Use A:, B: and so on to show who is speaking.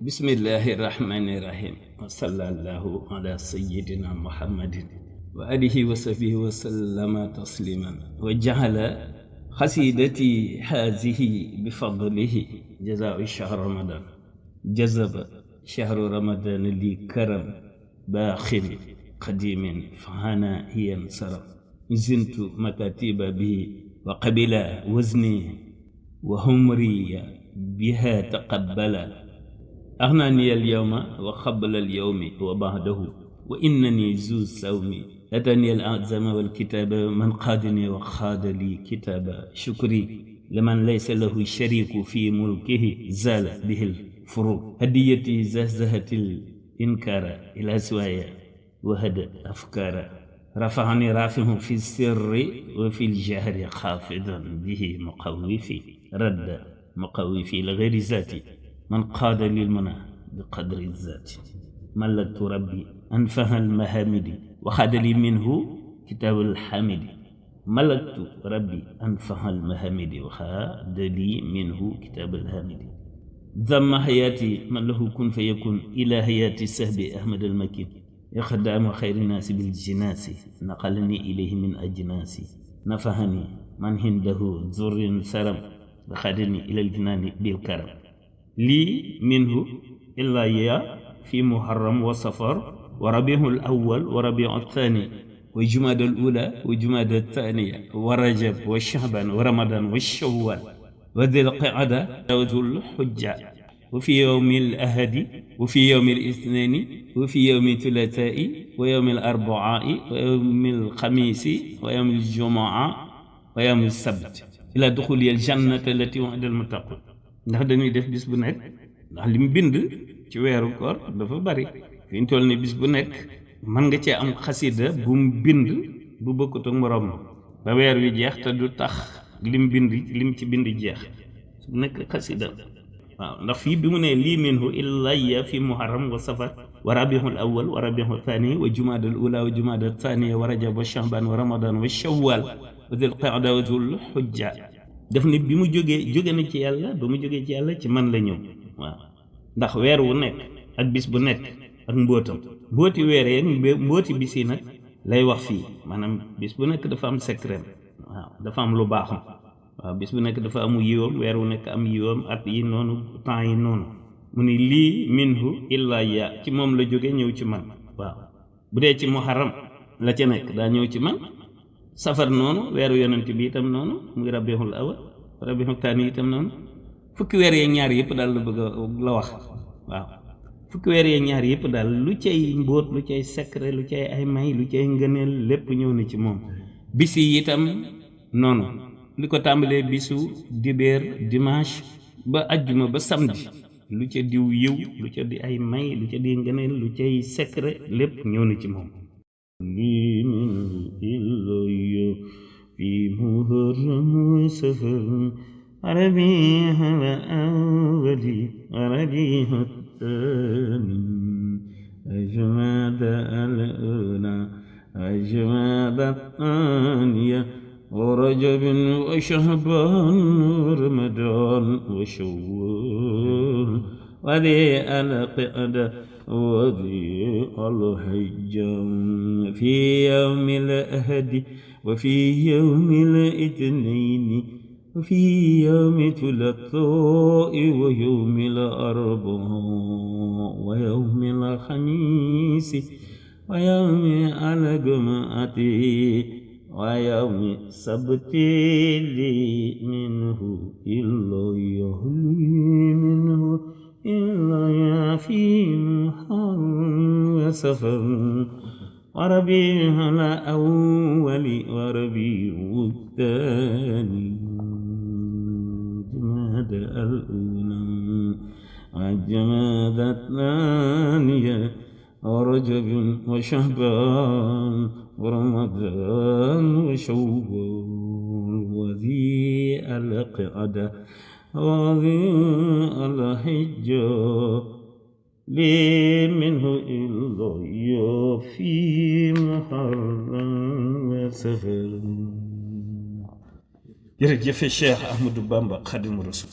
A: bismillahi rahmani rahim wa sallallahu ala sayyidina muhammadin wa alihi wa sahbihi wa sallama tasliman wa jahala xasidati hazihi bi fadlihi jazaau shahr ramadan jazaba shahru ramadan li karam baaxin qadimin fahana hiyan saram zintu makatiba bihi wa qabila wazni wa humriya biha taqabbala أغناني اليوم وقبل اليوم وبعده وإنني ذو السوم أتاني الأعزم والكتاب من قادني وخاد لي كتاب شكري لمن ليس له شريك في ملكه زال به الفروق هديتي زهزهة الإنكار إلى سوايا وهدى أفكار رفعني رافع في السر وفي الجهر خافضا به مقوفي رد مقوفي لغير ذاتي من قاد للمنى بقدر الذات ملكت ربي أنفه المهامد وخاد لي منه كتاب الحامد ملكت ربي أنفه المهامد وخاد لي منه كتاب الحامد ذم حياتي من له كن فيكون إلى حياتي سهب أحمد المكين يخدم خير الناس بالجناس نقلني إليه من أجناسي نفهني من عنده ذر سرم وخادني إلى الجنان بالكرم لي منه إلا يا في محرم وصفر وربيع الأول وربيع الثاني وجماد الأولى وجماد الثانية ورجب وشعبان ورمضان والشوال وذي القعدة وذو الحجة وفي يوم الأحد وفي يوم الاثنين وفي يوم الثلاثاء ويوم الأربعاء ويوم الخميس ويوم الجمعة ويوم السبت إلى دخول الجنة التي وعد المتقون ndax dañuy def bis bu nekk ndax li mu bind ci weeru koor dafa bari fi ñu toll ni bis bu nekk mën nga cee am xasida bu mu bind bu bokkut ak moroom ba weer wi jeex te du tax lim ci bind jeex bu nekk xasida waaw ndax fii bi mu ne lii minhu illaya fi muharram wa safar wa rabiul awwal wa rabiul thani wa jumaadal ula wa jumaadal thaniya wa rajab wa shahban wa ramadan wa shawwal wa dhul qa'da wa dhul hujja def ni bi mu jóge na ci yàlla ba mu jógee ci yàlla ci man la ñëw waaw ndax weer wu nekk ak bis bu nekk ak mbóotam mbóoti weer yeeg mbóoti bis yi nag lay wax fii maanaam bis bu nekk dafa am secret waaw dafa am lu baaxam waaw bis bu nekk dafa amu yiwam weer wu nekk am yiwam at yi noonu temps yi noonu mu ni lii minhu illa ya ci moom la jóge ñëw ci man waaw bu dee ci muharram la ca nekk daa ñëw ci man safar noonu weeru yonent bi itam noonu muy rabiul awal rabiul taani itam noonu fukki weer yeeg ñaar yëpp daal la bëgg la wax waaw fukki weer yeeg ñaar yëpp daal lu cay mbóot lu cay secret lu cay ay may lu cay ngëneel lépp ñëw na ci moom bis yi itam noonu li ko tàmbalee bisu dibéer dimanche ba ajjuma ba samedi lu ca diw yiw lu ca di ay may lu ca di ngëneel lu cay secret lépp ñëw na ci moom لي منه إلا في محرم وسفر ربيع الأول ربيع الثاني جماد الأولى جماد الثانية ورجب وشهبان ورمضان وشوال وذي القعدة وذي الحج في يوم الأحد وفي يوم الاثنين وفي يوم الثلاثاء ويوم الأربعاء ويوم الخميس ويوم الجمعة ويوم السبت لي منه إلا يهلي منه إلا في محرم وسفر وربيع الأول وربيع الثاني جماد الأولى وجماد الثانية ورجب وشهبان ورمضان وشوال وذي القعدة وذي الحج لي منه إلا في محرم وسفر. jërëjëf Cheikh Ahmadou Bamba Khadimu Rasul